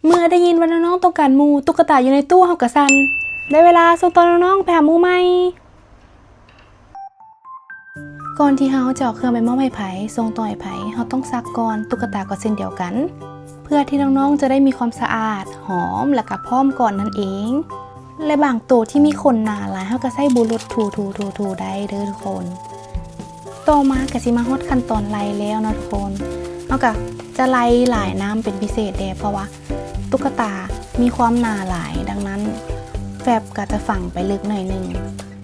ເມື່ອໄດ້ຍິນວ່ານ້ອງໆຕ້ອງການໝູ່, ຕຸກກະຕາຢູ່ໃນຕູ້ເຮົາກໍສັ່ນ. ໄດ້ເວລາສົ່ງຕໍ່ນ້ອງໆໄປຫາໝູ່ໃໝ່. ກ່ອນທີ່ເຮົາຈະເອົາເຄື່ອງໄປມອບໃຫ້ໃຜ, ສົ່ງຕໍ່ໃຫ້ໃຜ, ເຮົາຕ້ອງຊັກກ່ອນ, ຕຸກກະຕາກໍເຊັ່ນດຽວກັນ, ເພື່ອທີ່ນ້ອງໆຈະໄດ້ມີຄວາມສະອາດ, ຫອມ ແລະກະພ້ອມກ່ອນນັ້ນເອງ. ແລະບາງໂຕທີ່ມີຂົນໜາຫຼາຍ ເຮົາກໍໃຊ້ບູລົດຖູໆໆໄດ້ເດີທຸກຄົນ. ຕໍ່ມາກໍຊິມາຮອດຂັ້ນຕອນໄລ່ແລ້ວເນາະທຸກຄົນ. ເຮົາກໍຈະໄລ່ຫຼາຍນ້ຳເປັນພິເສດແດ່ ເພາະວ່າຕຸກກະຕາມີຄວາມໜາຫຼາຍ, ດັ່ງນັ້ນແຟັບກໍຈະຝັງໄປເລິກໜ້ອຍໜຶ່ງ.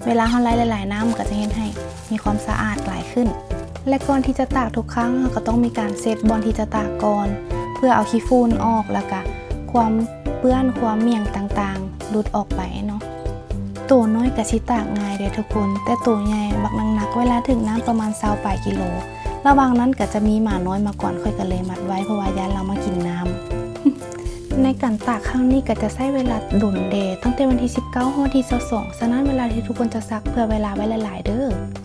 ເວລາເຮົາໄລ່ຫຼາຍໆນ້ຳກໍຈະເຮັດໃຫ້ມີຄວາມສະອາດຫຼາຍຂຶ້ນ. ແລະກ່ອນທີ່ຈະຕາກທຸກຄັ້ງ ເຮົາກໍຕ້ອງມີການເຊັດບ່ອນທີ່ຈະຕາກກ່ອນ ເພື່ອເອົາຂີ້ຝຸ່ນອອກ ແລ້ວກະຄວາມເປື້ອນຄວາມໝ້ຽງຕ່າງໆຫຼຸດອອກໄປເນາະ. ໂຕນ້ອຍກະຊິຕາກງ່າຍເດ້ທຸກຄົນ, ແຕ່ໂຕໃຫຍ່ບັກໜັກໆ ເວລາຖືກນ້ຳປະມານຊາວປາຍກິໂລ. ລະຫວ່າງນັ້ນກະຈະມີໝານ້ອຍມາກວນ, ຂ້ອຍກະເລີຍມັດໄວ້ ເພາະວ່າຢ້ານລາວມາກິນນ້ຳ. ໃນການຕາກຄັ້ງນີ້ກະຈະໃຊ້ເວລາດົນແດ່, ຕັ້ງແຕ່ວັນທີສິບເກົ້າຮອດທີຊາວສອງ. ສະນັ້ນເວລາທີ່ທຸກຄົນຈະຊັກ ເຜື່ອເວລາໄວ້ຫຼາຍໆເດີ.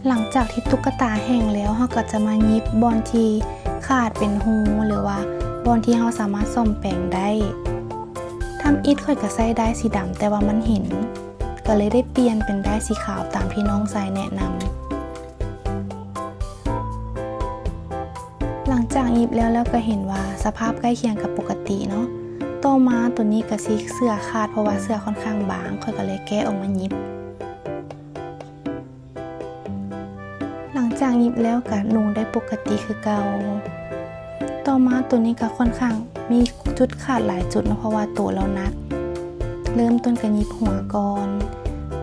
ຫຼັງຈາກທີ່ຕຸກກະຕາແຫ້ງແລ້ວ, ເຮົາກະຈະມາຫຍິບບ່ອນທີ່ຂາດເປັນຮູ ຫຼືວ່າບ່ອນທີ່ເຮົາສາມາດສ້ອມແປງໄດ້. ທຳອິດຂ້ອຍກະໃຊ້ດ້າຍສີດຳ, ແຕ່ວ່າມັນເຫັນ ກະເລີຍໄດ້ປ່ຽນເປັນດ້າຍສີຂາວຕາມທີ່ນ້ອງຊາຍແນະນຳ. ຫຼັງຈາກຫຍິບແລ້ວ ແລ້ວກະເຫັນວ່າສະພາບໃກ້ຄຽງກັບປົກກະຕິເນາະ. ຕໍ່ມາໂຕນີ້ກະຊິເສື້ອຂາດ ເພາະວ່າເສື້ອຂ້ອນຂ້າງບາງ, ຂ້ອຍກະເລີຍແກະອອກມາຫຍິບ. ຫຼັງຈາກຫຍິບແລ້ວກະນຸ່ງໄດ້ປົກກະຕິຄືເກົ່າ. ຕໍ່ມາໂຕນີ້ກະຂ້ອນຂ້າງມີຈຸດຂາດຫຼາຍຈຸດເນາະ ເພາະວ່າໂຕລາວໜັກ. ເລີ່ມຕົ້ນກະຫຍິບຫົວກ່ອນ,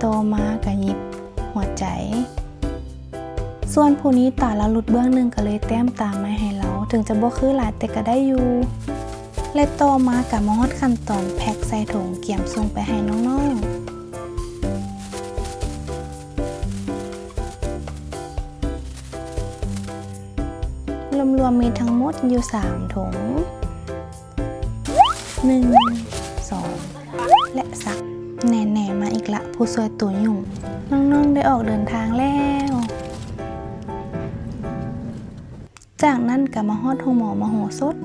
ຕໍ່ມາກະຫຍິບຫົວໃຈ. ສ່ວນຜູ້ນີ້ຕາລາວຫຼຸດເບື້ອງໜຶ່ງ ກະເລີຍແຕ້ມຕາໃໝ່ໃຫ້ລາວ, ເຖິງຈະບໍ່ຄືຫຼາຍແຕ່ກະໄດ້ຢູ່. ແລະຕໍ່ມາກະມາຮອດຂັ້ນຕອນແພັກໃສ່ຖົງ ກຽມສົ່ງໄປໃຫ້ນ້ອງໆ. ລວມໆມີທັງໝົດຢູ່ສາມຖົງ, ໜຶ່ງ ສອງ ແລະ ສາມ. ແນ່ໆ ມາອີກລະ ຜູ້ຊ່ວຍໂຕຫຍຸ້ງ. ນ້ອງໆໄດ້ອອກເດີນທາງແລ້ວ. ຈາກນັ້ນກະມາຮອດໂຮງໝໍມະໂຫສົດ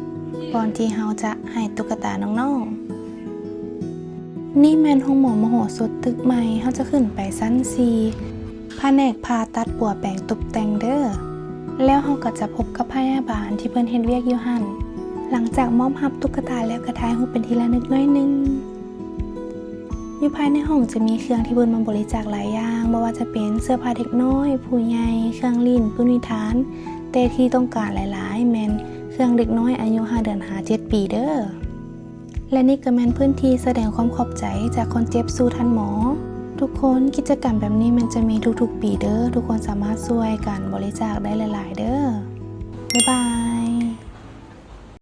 ບ່ອນທີ່ເຮົາຈະໃຫ້ຕຸກກະຕານ້ອງໆ. ນີ້ແມ່ນໂຮງໝໍມະໂຫສົດຕຶກໃໝ່, ເຮົາຈະຂຶ້ນໄປຊັ້ນສີ່ ພະແນກຜ່າຕັດປົວແປງຕົບແຕ່ງເດີ. ແລ້ວເຮົາກະຈະພົບກັບພະຍາບານທີ່ເພິ່ນເຮັດວຽກຢູ່ຫັ້ນ. ຫຼັງຈາກມອບຮັບຕຸກກະຕາແລ້ວ ກະຖ່າຍຮູບເປັນທີ່ລະນຶກໜ້ອຍໜຶ່ງ. ຢູ່ພາຍໃນຫ້ອງຈະມີເຄື່ອງທີ່ເພິ່ນມາບໍລິຈາກຫຼາຍຢ່າງ, ບໍ່ວ່າຈະເປັນເສື້ອຜ້າເດັກນ້ອຍ, ຜູ້ໃຫຍ່, ເຄື່ອງຫຼິ້ນ, ປຶ້ມນິທານ, ແຕ່ທີ່ຕ້ອງການຫຼາຍໆແມ່ນເຄື່ອງເດັກນ້ອຍອາຍຸຫ້າເດືອນຫາເຈັດປີເດີ. ແລະນີ້ກະແມ່ນພື້ນທີ່ສະແດງຄວາມຂອບໃຈຈາກຄົນເຈັບສູ່ທ່ານໝໍ. ທຸກຄົນ, ກິດຈະກຳແບບນີ້ແມ່ນຈະມີທຸກໆປີເດີ. ທຸກຄົນສາມາດຊ່ວຍກັນບໍລິຈາກໄດ້ຫຼາຍໆເດີ. ບາຍບາຍ.